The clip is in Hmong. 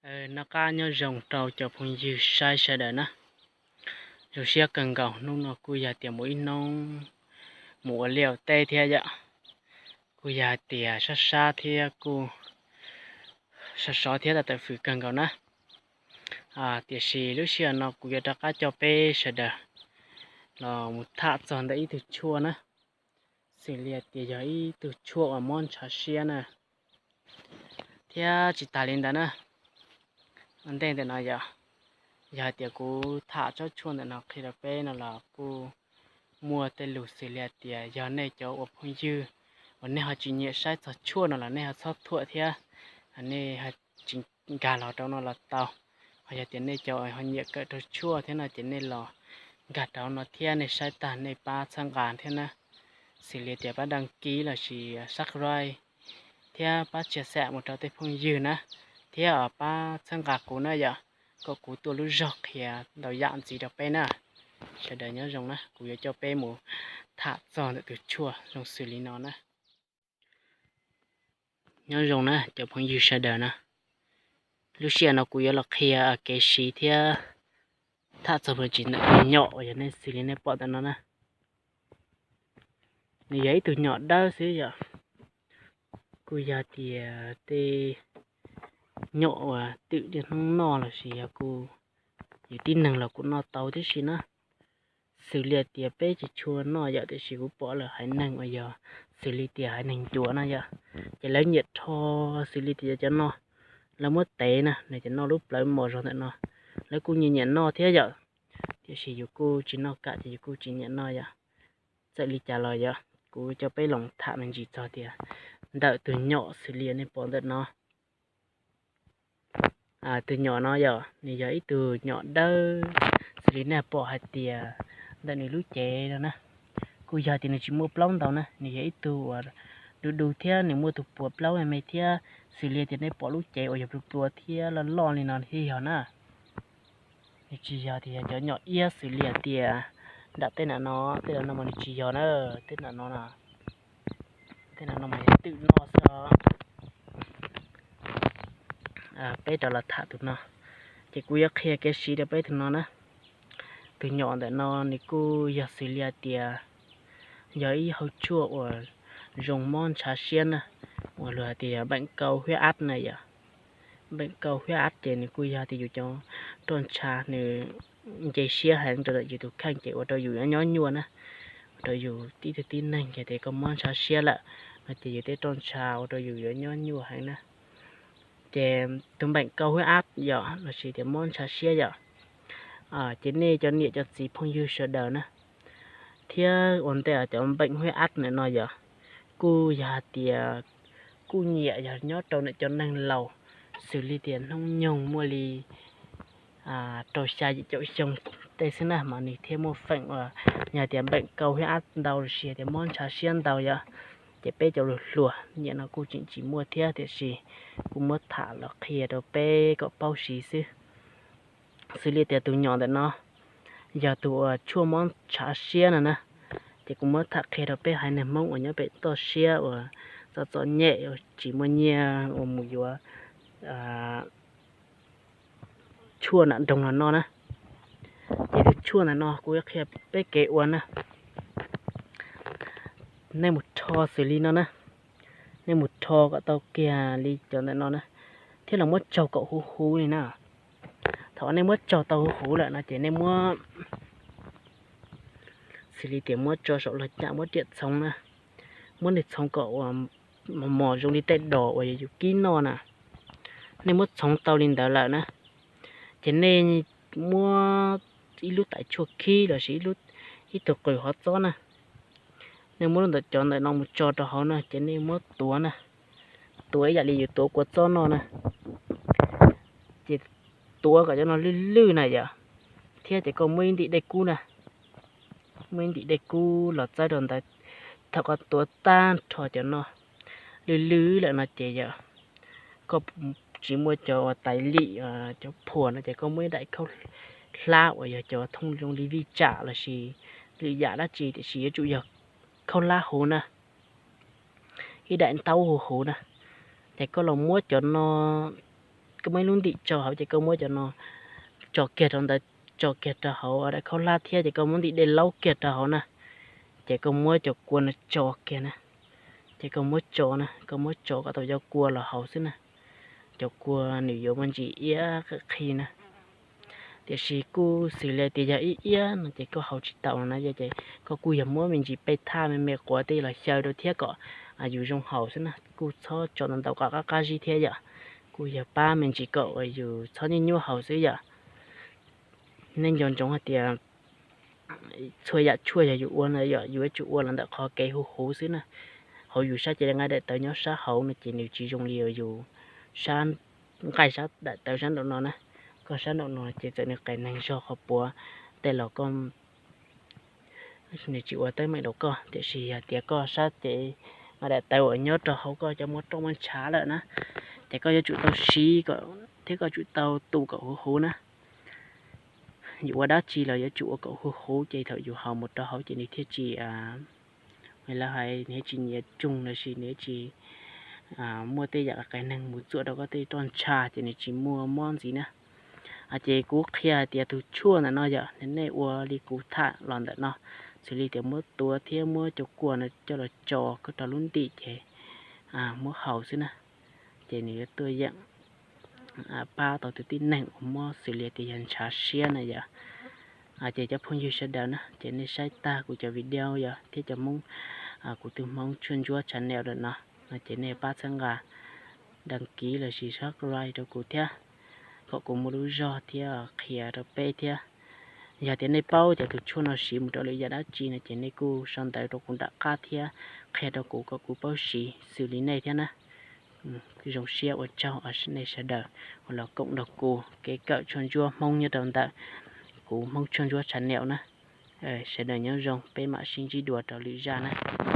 Noj qab nyob zoo rau cov phooj ywg saib sawv daws na. Zoo siab kawg nkaus, hnub no kuj yog tias mus ib hnub mus ua liaj ua teb thiab yom. Kuj yog hais tias sab sab thiab kuj sov sov thiab tawm fwm kawg nkaus na. Tiam sis lub sij hawm no kuv yuav rov qab coj peb sawv daws los mus tham txog ntawm ib tug tshuaj na, xws li tias yog ib tug tshuaj uas mob ntshav siab na. Thiab tsis tas li ntawd na, ua ntej ntawm no yog, yog hais tias kuv tham tsob tshuaj ntawm no qhia rau peb no los kuj muaj tej lus xws li hais tias yog nej cov ua phooj ywg uas nej ho tsis nyiam saib txog tshuaj no los nej ho txhob thuam thiab, nej tsis nkag los rau no los tau. Ho yog tias nej cov ho nyiam kawm rau tshuaj thiab no ces nej los nkag rau no thiab nej saib tag nej pab txhawb nqa thiab na, xws li tias pab đăng ký lossis subscribe thiab pab chia sẻ mus rau tej phooj ywg na, thiab pab txhawb nqa kuv na yom, kom kuv tuaj lub zog qhia ntau yam ntxiv rau peb na. Sawv daws nyob zoo na, kuv yuav coj peb mus tham txog ntawm tus tshuaj zoo xws li no na. Nyob zoo na cov phooj ywg sawv daws na, lub sij hawm no kuv yuav los qhia kev siv thiab tham txog me ntsis ntawm tus nyom uas yog nej xws li nej pom ntawm no na. Nws yog ib tug nyom dawb xwb yom, kuj yog tias tej nyom uas twm niaj hnub noj lossis yog kuj yus tib neeg los kuj noj tau tib si na. Xws li tias peb tsis tshua noj yom, tiam sis kuv pom lawm haiv neeg uas yog xws li tias haiv neeg ncuav no yom, ces lawv nyiam rho xws li tias cov no, lawv muab tev na, nws ces noj lub plawv mos zog ntawm no, lawv kuj nyiam nyiam noj thiab yom. Tiam sis yus kuj tsis noj kam ces yus kuj tsis nyiam noj yom. Txawm li cas los yog kuv coj peb los tham me ntsis txog tias ntawm tus nyom xws li nej pom ntawm no. Tus nyom no yog nws yog ib tug nyom dawb xws li nej pom hais tias ntawm nws lub cev no na, kuj yog tias nws tsis muaj plaub ntau na, nws yog ib tug uas du du thiab nws muaj tus puas plaub me me thiab, xws li tias nej pom lub cev uas yog plua plua thiab loj loj li no thiab yog na. Nws tsis yog tias yog cov nyom iab xws li hais tias nram tej nram no, tej nram no mas nws tsis yog na, tej nram no, tej nram no mas yog twm noj xwb os. Peb rov los tham tus no, ces kuv yuav qhia kev siv rau peb tus no na. Tus nyom ntawm no nws kuj yog xws li hais tias yog ib hauv tshuaj uas zoo mob ntshav siab na, uas luag hais tias yog bệnh cao huyết áp na yom. Bệnh cao huyết áp ces nws kuj yog tias yus cov roj ntsha nws nce siab heev rau ntawm yus tus kheej ces ua rau yus yuav nyob nyuaj na, ua rau yus tib tug tib neeg ces tias koj mob ntshav siab lawm no ces yus tej roj ntsha ua rau yus yuav nyob nyuaj heev na. Ces tus bệnh cao huyết áp yom, lossis tias mob ntshav siab yom, ces nej cov niam cov txiv phooj ywg sawv daws na, thiab ua ntej cov bệnh huyết áp ntawm no yom, kuj yog hais tias kuj nyiam yog nyob rau ntawm cov neeg laus, xws li tias hnub nyoog muaj li rau xya yim caum xyoo tej xwb na mas nws thiaj muaj feem uas yog tias bệnh cao huyết áp ntau lossis tias mob ntshav siab ntau yom. Ces peb cov hluas hluas nyiam no kuj tseem tsis muaj thiab, tiam sis kuj muab tham los qhia rau peb kom paub siv xwb. Xws li tias tus nyom ntawm no yog tus uas tshuaj mob ntshav siab no na, ces kuv muab tham qhia rau peb haiv neeg Hmoob uas nyob pem toj siab uas txom txom nyem uas tsis muaj nyiaj uas mus yuav tshuaj nram nroog los no na. Ces tus tshuaj ntawm no kuv yuav qhia peb kev ua na. Nej mus rho xws li no na, nej mus rho kom tau kiag li cov ntawm no na, thiab los muab tsaug kom huv huv li na. Thaum nej muab tsaug tau huv huv lawm no ces nej muab, xws li tias muab tso saum log cam muab riam txhoov na, muab nws txhoov kom uas mos mos zoo li tej dos uas yus kib noj na. Nej muab txhoov tau li ntawd lawm na, ces nej muab ib lub tais tshuaj khib lossis ib tug qws hov txob na, nej muab ntawm cov ntawm no mus tso rau hauv na, ces nej muab tuav na, tuav ib yam li yus tuav kua txob noj na, ces tuav kom cov no lwj lwj na yom, thiab ces koj muab ib ntim dej kub na, muab ib ntim dej kub los txawb rau ntawd. Thaum koj tuav tag nrho cov no lwj lwj lawm no ces yog koj tsis muaj cov tais lim, cov phuam no ces koj muab ib daim khaub hlab uas yog cov thooj zoo li vij tsam lossis lwm yam dab tsi tiam sis yuav tsum yog khaub hlab huv na, ib daim ntaub huv huv na, ces koj los muab cov no muab ib lub ntim tso hauv ces koj muab cov no tso kiag rau ntawd, tso kiag rau hauv daim khaub hlab thiab ces koj muab ntim dej laub kiag rau hauv na, ces koj muab cov kua no tso kiag na, ces koj muab tso na, koj muab tso kom tau cov kua los haus xwb na. Cov kua nws yuav muaj ntsis iab qhi na, tiam sis kuj xws li tias yog ib iab no ces koj haus tsis tau no na yom, ces koj kuj yog muab me ntsis peb thaj me me quav tej los xyaw rau thiab kom yus zoo haus xwb na, kuj txhob tso ntau ntau kom qab qab zib thiab yom, kuj yog pab me ntsis kom uas yus txhob nyuaj nyuaj haus xwb yom. Nej nco ntsoov hais tias txhua yam tshuaj yog yus ua na yom, yus yuav tsum ua los ntawm qhov kev huv huv xwb na. Hauv yus sab cev nqaij daim tawv nyob sab hauv no ces nws tsis zoo li yus sab nqaij sab daim tawv sab nraum no na. Koj sab nraum no ces txawm nws qias neeg zog qhov puav tej los koj nws tsis ua teeb meem rau koj, tiam sis yog tias koj sab cev nqaij daim tawv uas nyob rau hauv koj cov muaj rooj muaj ntshav lawm na, ces koj yuav tsum tau siv kom thiab koj tsum tau tu kom huv huv na. Yus ua dab tsi los yuav tsum ua kom huv huv ces thaum yus haus mus rau hauv ces nws thiaj tsis, lawv hais nws thiaj tsis nyiav tsoog los sis nws thiaj tsis muaj tej yam qias neeg mus txuam rau koj tej roj ntsha ces nws tsis muaj mob ntxiv na. Ces kuv qhia hais tias tus tshuaj ntawm no yom, nej ua li kuv tham los ntawm no, xws li tias muab tuav thiab muab cov kua no coj los tso koj rau lub ntim ces muab haus xwb na, ces nws yuav tuaj yeem pab tau tus tib neeg uas muab xws li tias yog ntshav siab na yom. Ces cov phooj ywg sawv daws na, ces nej saib tag kuv cov video yom thiab cov Hmoob, kuv tus Hmoob Tshuaj Ntsuab channel lawm no, ces nej pab txhawb nqa đăng ký los sis subscribe rau kuv thiab, kom kuv muaj lub zog thiab qhia rau peb thiab. Yog tias nej paub tias tus tshuaj no siv mus rau lwm yam dab tsi no ces nej kuj sau ntawv rau kuv nram qab thiab qhia rau kuv kom kuv paub siv xws li nej thiab na. Zoo siab ua tsaug nej sawv daws uas los koom nrog kuv kev kawm tshuaj ntsuab Hmoob nyob rau ntawm kuv Hmoob Tshuaj Ntsuab channel na. Sawv daws nyob zoo, peb mam sib ntsib dua rau lwm zaj na.